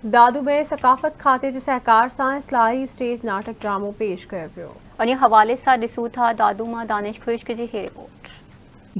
دادو ۾ ثقافت کاتي جي سهڪار سان اصلاحي اسٽيج ناٽڪ ڊرامو پيش ڪيو ويو. انهي حوالي سان ڏسون ٿا دادو مان دانش خشڪ جي هي رپورٽ.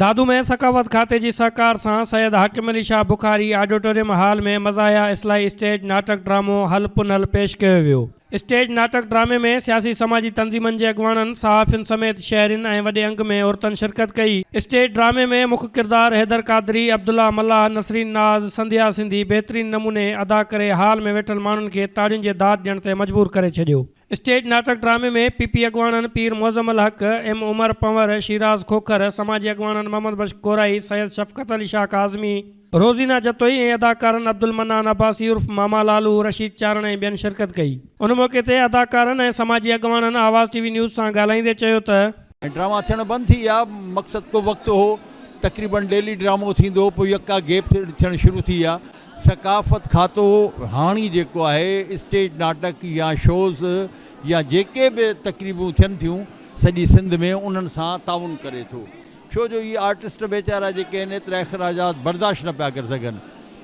دادو ۾ ثقافت کاتي جي سهڪار سان سيد حاڪم علي شاهه بخاري آڊيٽوريم هال ۾ مزاحيه اصلاحي اسٽيج ناٽڪ ڊرامو هل پنهل پيش ڪيو ويو. اسٽيج ناٽڪ ڊرامي ۾ سياسي سماجي تنظيمن جي اڳواڻن، صحافين سميت شهرين ۽ وڏي انگ ۾ عورتن شرڪت ڪئي. اسٽيج ڊرامي ۾ مک ڪردار حيدر قادري، عبدالله ملاح، نسرين ناز، سنڌيا سنڌي بهترين نموني ادا ڪري هال ۾ ويٺل ماڻهن کي تاڙين جي داد ڏيڻ تي مجبور ڪري ڇڏيو. اسٽيج ناٽڪ ڊرامي ۾ پي پي اڳواڻن پير معظم الحق، ايم عمر پنهور، شيراز کوکر، سماجي اڳواڻن محمد بخش ڪورائي، سيد شفقت علي شاهه ڪاظمي، روزينا جتوئي ۽ اداڪارن عبدالمنان عباسي عرف ماما لالو، رشيد چارڻ ۽ ٻين شرڪت ڪئي. ان موقعي تي اداڪارن ۽ سماجي اڳواڻن آواز ٽي وي نيوز سان ڳالهائيندي چيو ته. ۽ ڊراما ٿيڻ بند ٿي ويا، مقصد ڪو وقت هو تقريبن ڊيلي ڊرامو ٿيندو هو پوء يڪا گيپ ٿيڻ شروع ٿي ويا. ثقافت کاتو هاڻي جيڪو آهي اسٽيج ناٽڪ يا شوز يا جيڪي به تقريبون ٿين ٿيون سڄي سنڌ ۾ انهن سان تعاون ڪري ٿو. ڇو جو اهي آرٽسٽ ويچارا جيڪي آهن ايترا اخراجات برداشت نه پيا ڪري سگهن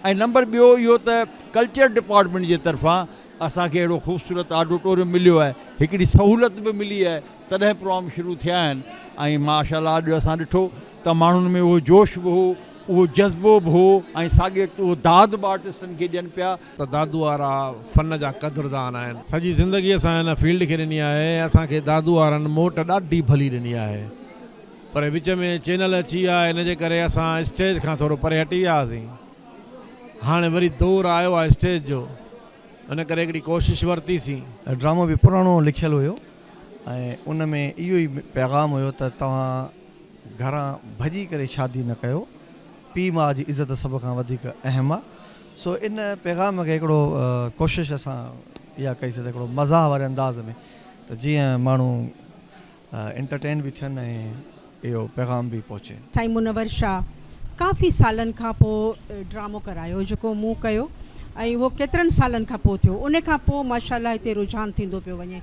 ۽ نمبر ٻيو اهو ته ڪلچر ڊپارٽمينٽ جي طرفان اسان کي اهڙو خوبصورت آڊوٽوريم مليو آهي هڪڙي سهولت به ملي آهي تڏهن پروگرام شروع ٿيا آهن ۽ ماشاء الله اڄ اسان ڏٺو ته ماڻهن ۾ اهو جوش به هو اهو جذبو به هو ۽ ساڳئي وقت اهو داد به آرٽسٽن کي ڏين پيا. ته دادو وارا فن جا قدردان آهن. سڄي زندگي اسان هن فيلڊ کي ڏني آهي ۽ اسان کي دادو وارن موٽ ڏاڍي ڀلي ڏني آهي. پر وچ ۾ چينل اچي ويا ان جي ڪري اسان اسٽيج کان ٿورو پري هٽي ويا هئاسين. هاڻي وري دور آيو آهي اسٽيج جو ان ڪري هڪڙي ڪوشش ورتي سين. ڊرامو به پراڻو لکيل هيو ۽ ان ۾ اهو ئي پيغام هيو ته توهان گهران ڀڄي ڪري شادي نه ڪيو، پيء ماء جي عزت سڀ کان وڌيڪ اهم آ. سو ان پيغام کي هڪڙو ڪوشش اسان اها ڪئي سي ته هڪڙو مزاح واري انداز ۾ ته جيئن ماڻهو انٽرٽين به ٿين ۽ اهو پيغام به پهچي. سائين منور شاهه ڪافي سالن کان پوء ڊرامو ڪرايو جيڪو مون ڪيو ۽ اهو ڪيترن سالن کان پوء ٿيو ان کان پوء ماشاء الله هتي رجحان ٿيندو پيو وڃي.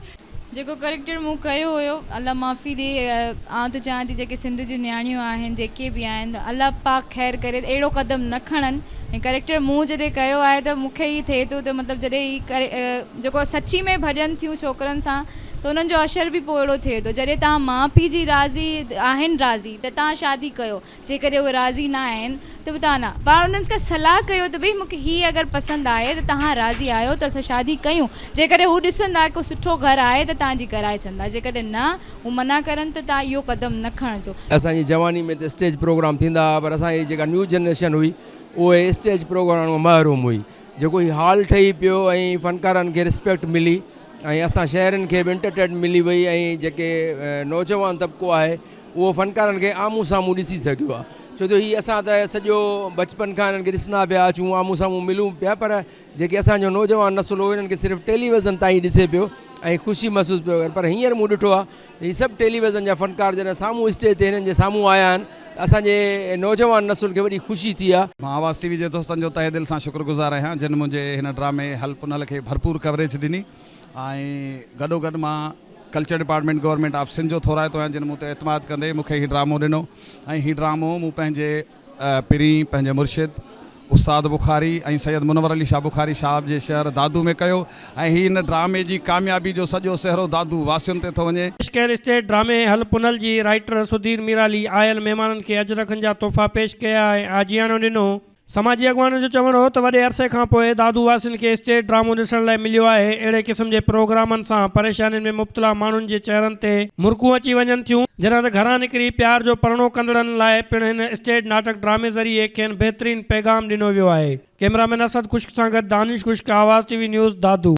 جيڪو ڪريڪٽر مون ڪيو هيو الله معافي ڏي آئون ته چاهيان ٿي جيڪي سنڌ جون نياڻيون آهن جيڪي به آهن الله پاڪ خير ڪري اهڙو قدم نه کڻن ۽ ڪريڪٽر مون جڏهن ڪيو آهي ته مون کي ئي ٿئي ٿو ته مطلب جڏهن هي جيڪو سچي ۾ ڀڄن ٿيون ڇوڪرن سان ته انهن جو اشر به پوء اهڙو ٿئي ٿو. جڏهن توهان ماء پيء جي راضي آهن راضي ته توهان شادي ڪيو، جيڪڏهن اهي راضي نه آهن ته به توهان نه. پاڻ انهن کان صلاح ڪيو ته ڀئي مون کي هي اگر پسند آهي ته توهان راضي آهيو ته اسان شادي ڪيون. جيڪڏهن هو ڏسندا ڪو سٺو گهر آهي ته توهان جي ڪرائي ڇڏندا، جيڪڏهن نه هو منع ڪرن ته توهان اهو قدم نه کڻجو. اسان جي جواني ۾ ته اسٽيج پروگرام ٿيندا هئا پر اسان جي جيڪا نيو جنريشن هئي اهي اسٽيج پروگرام کان محروم هئي. جيڪو هي هال ٺهي پيو ۽ فنڪارن کي رسپيڪٽ ملي ۽ اسان شهرين کي به انٽرٽينمينٽ ملي وئي ۽ جيڪي نوجوان طبقو آهي اهو فنڪارن کي آمهون سامهون ڏسي سگهيو آهي ڇو جو هي اسان ته سڄو بچپن کان هنن کي ڏسندا پيا اچون آمهون سامهون ملون پيا پر جيڪي اسانجو نوجوان نسل هو انهن کي صرف ٽيليوزن تان ئي ڏسي پيو ۽ خوشي محسوس پيو ڪري پر هينئر مون ڏٺو آهي هي سڀ ٽيليويزن جا فنڪار جڏهن سامهون اسٽيج تي هنن جي سامهون آيا آهن ته اسان جي نوجوان نسل کي وڏي خوشي ٿي آهي. مان آواز ٽي وي جي دوستن جو تهه دل سان شڪر گذار آهيان جن منهنجي هن ڊرامي هل پنهل کي ڀرپور ڪوريج ڏني ۽ گڏوگڏ مان culture department government of Sindh جو ٿورائتو آهيان جن مون تي اعتماد ڪندي مون کي هي ڊرامو ڏنو ۽ هي ڊرامو مون پنهنجي پرين پنهنجي مرشد استاد بخاري ۽ سيد منور علي شاهه بخاري صاحب جي شهر دادو ۾ ڪيو ۽ هي هن ڊرامي جي ڪاميابي جو سڄو سهرو دادو واسين تي ٿو وڃي. پيش ڪيل اسٽيج ڊرامي هل پنهل جي رائيٽر سڌير ميرالي آيل مهمانن کي اجرڪن جا تحفا پيش ڪيا ۽ آجياڻو ڏنو. سماجي اڳواڻن جو چوڻ هو ته وڏي عرصي کان پوء دادو واسين کي اسٽيج ڊرامو ڏسڻ لاء مليو آهي، اهڙي قسم جي پروگرامن سان پريشانين ۾ مبتلا ماڻهن جي چهرن تي مرڪون اچي وڃن ٿيون، جڏهن ته گهران نڪري پيار جو پرڻو ڪندڙن لاء پڻ هن اسٽيج ناٽڪ ڊرامي ذريعي کين بهترين پيغام ڏنو ويو آهي. ڪئميرا مين اسد خشڪ سان گڏ دانش خشڪ، آواز ٽي وي نيوز، دادو.